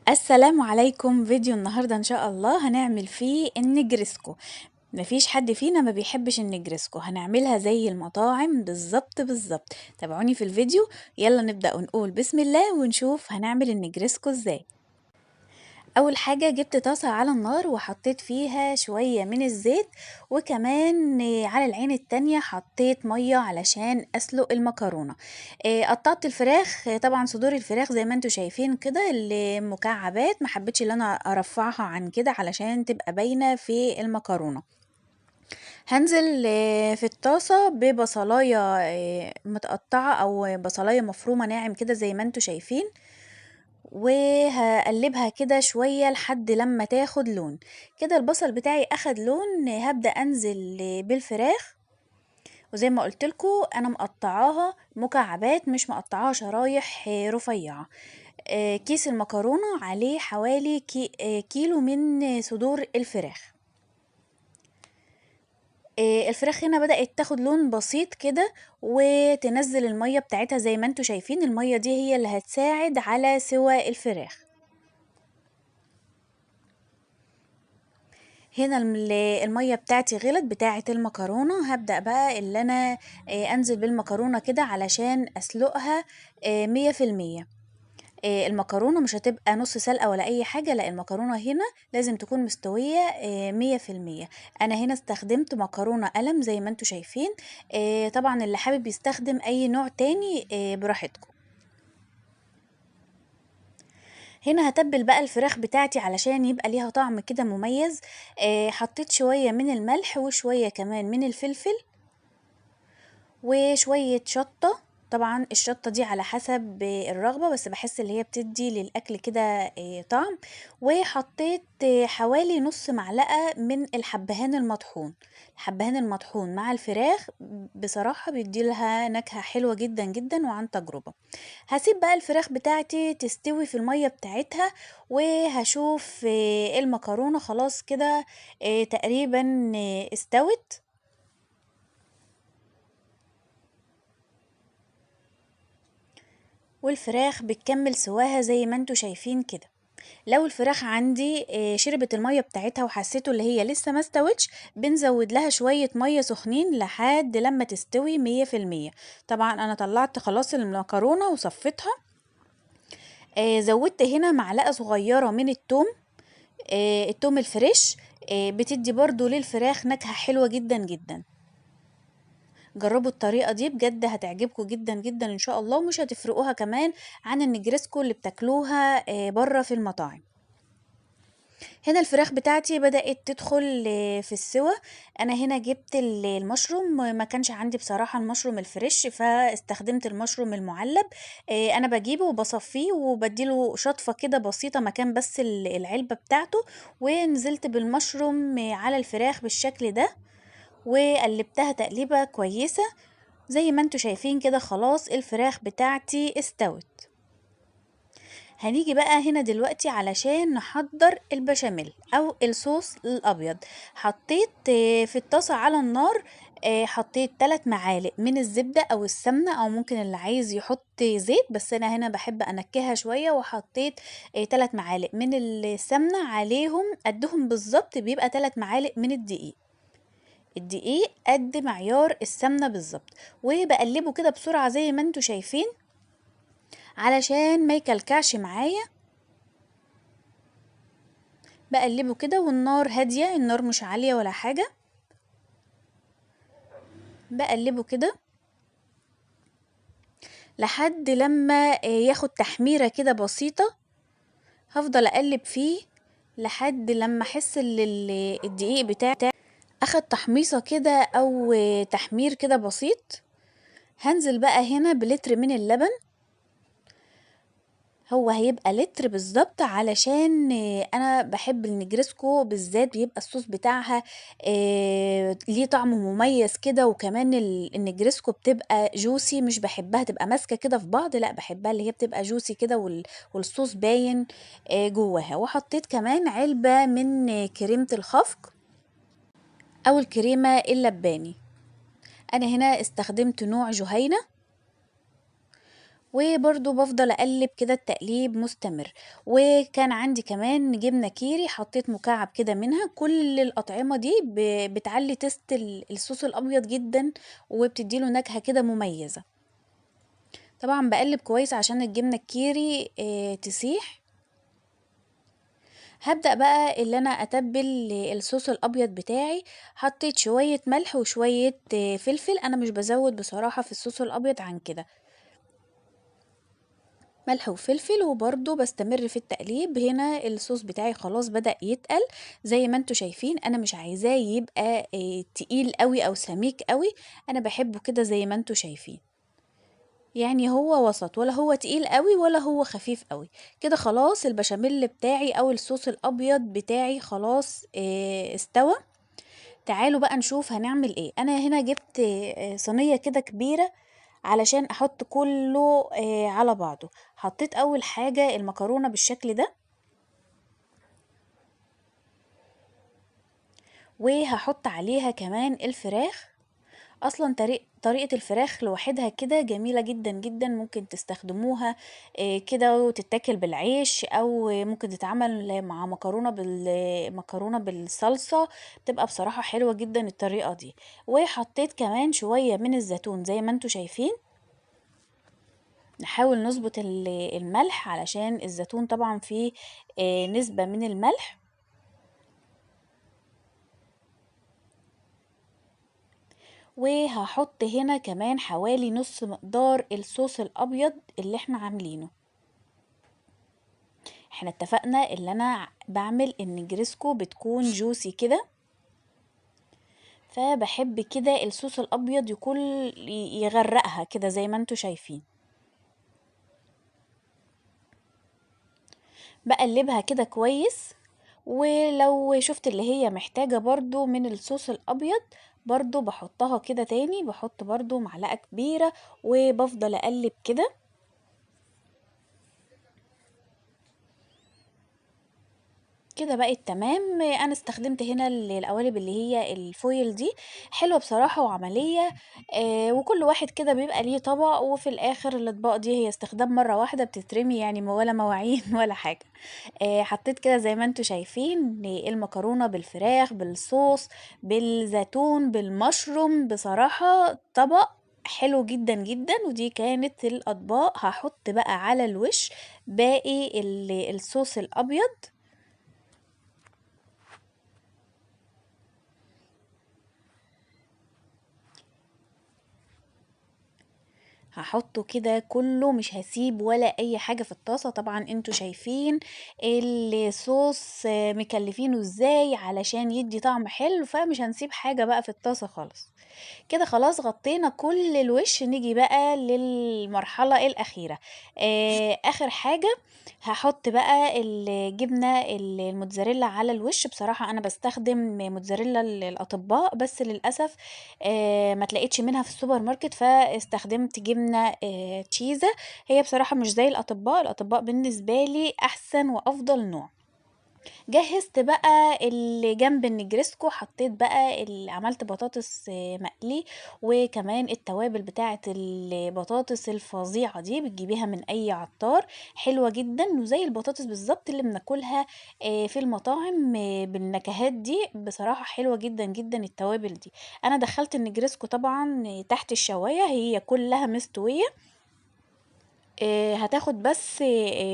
السلام عليكم. فيديو النهاردة ان شاء الله هنعمل فيه النجرسكو. مفيش حد فينا ما بيحبش النجرسكو، هنعملها زي المطاعم بالظبط بالظبط. تابعوني في الفيديو، يلا نبدأ ونقول بسم الله ونشوف هنعمل النجرسكو ازاي. اول حاجة جبت طاسة على النار وحطيت فيها شوية من الزيت، وكمان على العين التانية حطيت مية علشان اسلق المكرونة. قطعت الفراخ، طبعا صدور الفراخ زي ما انتوا شايفين كده المكعبات، ما حبيتش ان انا ارفعها عن كده علشان تبقى باينة في المكرونة. هنزل في الطاسة ببصلاية متقطعة او بصلاية مفرومة ناعم كده زي ما انتوا شايفين، وهقلبها كده شوية لحد لما تاخد لون كده. البصل بتاعي اخد لون، هبدأ انزل بالفراخ، وزي ما قلت لكم انا مقطعاها مكعبات مش مقطعاها شرايح رفيعة. كيس المكرونة عليه حوالي كيلو من صدور الفراخ. الفراخ هنا بدأت تاخد لون بسيط كده وتنزل المية بتاعتها زي ما انتوا شايفين. المية دي هي اللي هتساعد على سوى الفراخ. هنا المية بتاعتي غلت بتاعة المكرونة. هبدأ بقى اللي انا انزل بالمكرونة كده علشان اسلقها 100%. المكرونة مش هتبقى نص سلقة ولا اي حاجة، لا المكرونة هنا لازم تكون مستوية 100%. انا هنا استخدمت مكرونة قلم زي ما انتوا شايفين، طبعا اللي حابب يستخدم اي نوع تاني براحتكم. هنا هتبل بقى الفراخ بتاعتي علشان يبقى ليها طعم كده مميز. حطيت شوية من الملح وشوية كمان من الفلفل وشوية شطة. طبعا الشطة دي على حسب الرغبة، بس بحس اللي هي بتدي للأكل كده طعم. وحطيت حوالي نص معلقة من الحبهان المطحون. الحبهان المطحون مع الفراخ بصراحة بيدي لها نكهة حلوة جدا جدا وعن تجربة. هسيب بقى الفراخ بتاعتي تستوي في المية بتاعتها، وهشوف المكرونة خلاص كده تقريبا استوت. والفراخ بتكمل سواها زي ما انتوا شايفين كده. لو الفراخ عندي شربت المية بتاعتها وحسيتوا اللي هي لسه ما استوتش، بنزود لها شوية مية سخنين لحد لما تستوي 100%. طبعا انا طلعت خلاص المكرونة وصفيتها. زودت هنا معلقة صغيرة من التوم، التوم الفريش، بتدي برضو للفراخ نكهة حلوة جدا جدا. جربوا الطريقة دي بجد هتعجبكم جدا جدا ان شاء الله، ومش هتفرقوها كمان عن النجرسكو اللي بتاكلوها بره في المطاعم. هنا الفراخ بتاعتي بدأت تدخل في السوى. انا هنا جبت المشروم، ما كانش عندي بصراحة المشروم الفريش فاستخدمت المشروم المعلب. انا بجيبه وبصفيه وبديله شطفة كده بسيطة مكان بس العلبة بتاعته، ونزلت بالمشروم على الفراخ بالشكل ده وقلبتها تقليبة كويسة زي ما انتوا شايفين كده. خلاص الفراخ بتاعتي استوت. هنيجي بقى هنا دلوقتي علشان نحضر البشاميل او الصوص الابيض. حطيت في الطاسة على النار، حطيت 3 معالق من الزبدة او السمنة، او ممكن اللي عايز يحط زيت، بس انا هنا بحب انكهها شوية. وحطيت 3 معالق من السمنة عليهم قدهم بالظبط، بيبقى 3 معالق من الدقيق. الدقيق قد معيار السمنة بالظبط، وبقلبه كده بسرعة زي ما انتوا شايفين علشان ما يكلكعش معايا. بقلبه كده والنار هادية، النار مش عالية ولا حاجة. بقلبه كده لحد لما ياخد تحميرة كده بسيطة. هفضل اقلب فيه لحد لما احس ان الدقيق بتاعي اخد تحميصة كده او تحمير كده بسيط. هنزل بقى هنا بلتر من اللبن، هو هيبقى لتر بالظبط علشان انا بحب النجرسكو بالذات بيبقى الصوص بتاعها ليه طعم مميز كده، وكمان النجرسكو بتبقى juicy، مش بحبها تبقى ماسكة كده في بعض، لا بحبها اللي هي بتبقى juicy كده والصوص باين جواها. وحطيت كمان علبة من كريمة الخفق او الكريمة اللباني. انا هنا استخدمت نوع جهينة، وبرضو بفضل اقلب كده، التقليب مستمر. وكان عندي كمان جبنة كيري، حطيت مكعب كده منها. كل الأطعمة دي بتعلي taste الصوص الأبيض جدا، وبتديله نكهة كده مميزة. طبعا بقلب كويس عشان الجبنة الكيري تسيح. هبدأ بقى اللي أنا أتبل الصوص الأبيض بتاعي. حطيت شوية ملح وشوية فلفل، أنا مش بزود بصراحة في الصوص الأبيض عن كده، ملح وفلفل. وبرضو بستمر في التقليب. هنا الصوص بتاعي خلاص بدأ يتقل زي ما انتوا شايفين، انا مش عايزاه يبقى تقيل قوي او سميك قوي، انا بحبه كده زي ما انتوا شايفين، يعني هو وسط، ولا هو تقيل قوي ولا هو خفيف قوي كده. خلاص البشاميل بتاعي او الصوص الابيض بتاعي خلاص استوى. تعالوا بقى نشوف هنعمل ايه. انا هنا جبت صينية كده كبيرة علشان احط كله على بعضه. حطيت اول حاجة المكرونة بالشكل ده، وهحط عليها كمان الفراخ. اصلا طريقة الفراخ لوحدها كده جميلة جدا جدا، ممكن تستخدموها كده وتتاكل بالعيش، او ممكن تتعمل مع مكرونة بالصلصة، بتبقى بصراحة حلوة جدا الطريقة دي. وحطيت كمان شوية من الزيتون زي ما انتوا شايفين. نحاول نظبط الملح علشان الزيتون طبعا فيه نسبة من الملح. وهحط هنا كمان حوالي نص مقدار الصوص الابيض اللي احنا عاملينه. احنا اتفقنا اللي انا بعمل النجرسكو بتكون جوسي كده، فبحب كده الصوص الابيض يكون يغرقها كده زي ما انتوا شايفين. بقلبها كده كويس، ولو شفت اللي هي محتاجة برضو من الصوص الابيض برضو بحطها كده تاني، بحط برضو معلقة كبيرة وبفضل اقلب كده. كده بقت تمام. انا استخدمت هنا القوالب اللي هي الفويل دي، حلوة بصراحة وعملية، وكل واحد كده بيبقى ليه طبق، وفي الاخر الاطباق دي هي استخدام مرة واحدة بتترمي، ولا مواعين ولا حاجة. حطيت كده زي ما انتوا شايفين المكرونة بالفراخ بالصوص بالزيتون بالمشروم، بصراحة طبق حلو جدا جدا. ودي كانت الاطباق. هحط بقى على الوش باقي الصوص الابيض. هحطه كده كله، مش هسيب ولا اي حاجة في الطاسة. طبعا انتوا شايفين الصوص مكلفينه ازاي علشان يدي طعم حلو، فمش هنسيب حاجة بقى في الطاسة خالص. كده خلاص غطينا كل الوش. نيجي بقى للمرحلة الأخيرة. آخر حاجة هحط بقى الجبنة الموتزاريلا على الوش. بصراحة أنا بستخدم موتزاريلا الأطباء، بس للأسف، ما تلاقيتش منها في السوبر ماركت، فاستخدمت جبنة تشيزة. هي بصراحة مش زي الأطباء، الأطباء بالنسبة لي أحسن وأفضل نوع. جهزت بقى اللي جنب النجرسكو، حطيت بقى اللي عملت بطاطس مقلي، وكمان التوابل بتاعه البطاطس الفظيعة دي بتجيبيها من اي عطار، حلوة جدا وزي البطاطس بالظبط اللي بناكلها في المطاعم، بالنكهات دي، بصراحة حلوة جدا جدا التوابل دي. انا دخلت النجرسكو طبعا تحت الشواية، هي كلها مستوية، هتاخد بس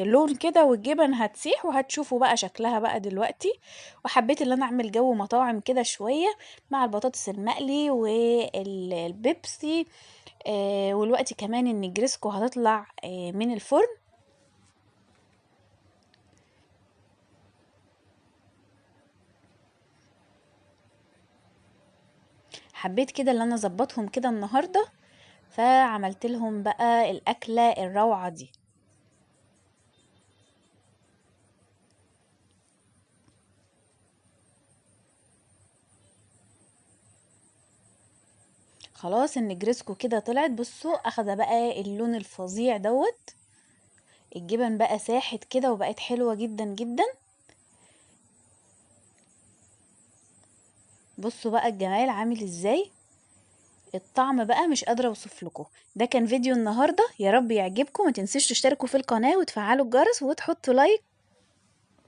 لون كده والجبن هتسيح، وهتشوفوا بقى شكلها بقى دلوقتي. وحبيت ان انا اعمل جو مطاعم كده شوية مع البطاطس المقلي والبيبسي، والوقت كمان النجرسكو هتطلع من الفرن. حبيت كده ان انا اظبطهم كده النهاردة، فعملت لهم بقى الأكلة الروعة دي. خلاص النجرسكو كده طلعت، بصوا اخده بقى اللون الفظيع دوت، الجبن بقى ساحت كده وبقت حلوة جدا جدا. بصوا بقى الجمال عامل ازاي، الطعم بقى مش قادرة اوصف لكم. ده كان فيديو النهاردة، يا رب يعجبكم. ما تنسوش تشتركوا في القناة وتفعلوا الجرس وتحطوا like.